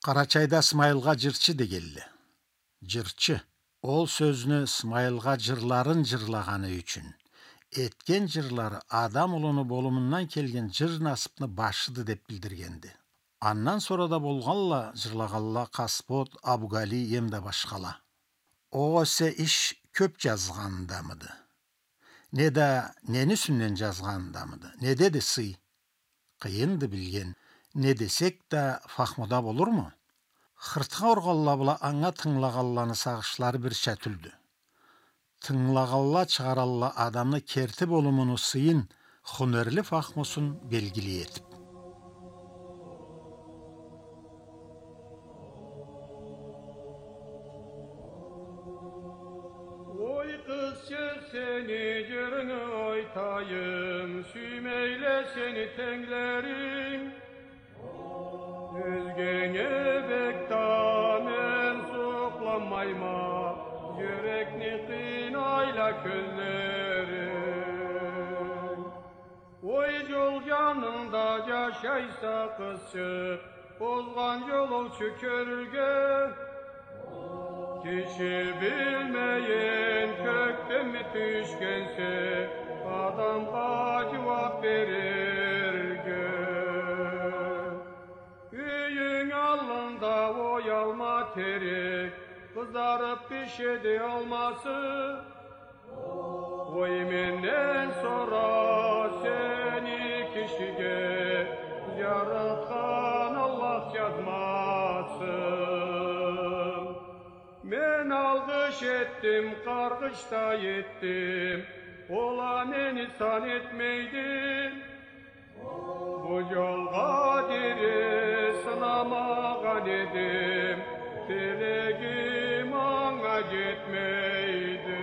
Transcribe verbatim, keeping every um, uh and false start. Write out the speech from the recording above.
Къарачайда Смайылгъа джырчы дегелле. Джырчы. Ол сёзню Смайылгъа джырларын джырлагъаны ючюн, этген джырлары адам улуну болумундан келген джыр насыпны башыды деп билдиргенди. Андан сора да болгъалла джырлагъалла Къаспот, Абугали эмда башхала. Огъесе иш кёп джазгъаныдамыды? Неда нени юсюнден джазгъаныдамыды? Недеди сый? Къыйынды билген, не десек да, фахмуда болурму? Хыртха ургъалла бла анга тынгылагъалланы сагъышлары бирча тюлдю. Тынгылагъалла чыгъаралла адамны керти болумуну сыйын хунерли фахмусун белгили этип. Ой, къызчыкъ, сени джырынгы айтайым, сюймейле сени тенглеринг. Ёзгенге бек да мен сукъланмайма, джюрекни къыйнайла кёзлеринг. Ой, джол джанында джашайса, къызчыкъ, озгъан джолоучу кёрюрге. Киши билмейин, кёкденми тюшгенсе, адамгъа джууап берирге. Юйюнг аллында ой алма терек, къызарып бишеди алмасы. Ой, менден сора сени кишиге джаратхан Аллах джазмасын. Мен алгъыш этдим, къаргъыш да этдим, ол а мени сан этмейди. Бу джолгъа дери сынамагъан эдим, тилегим анга джетмейди.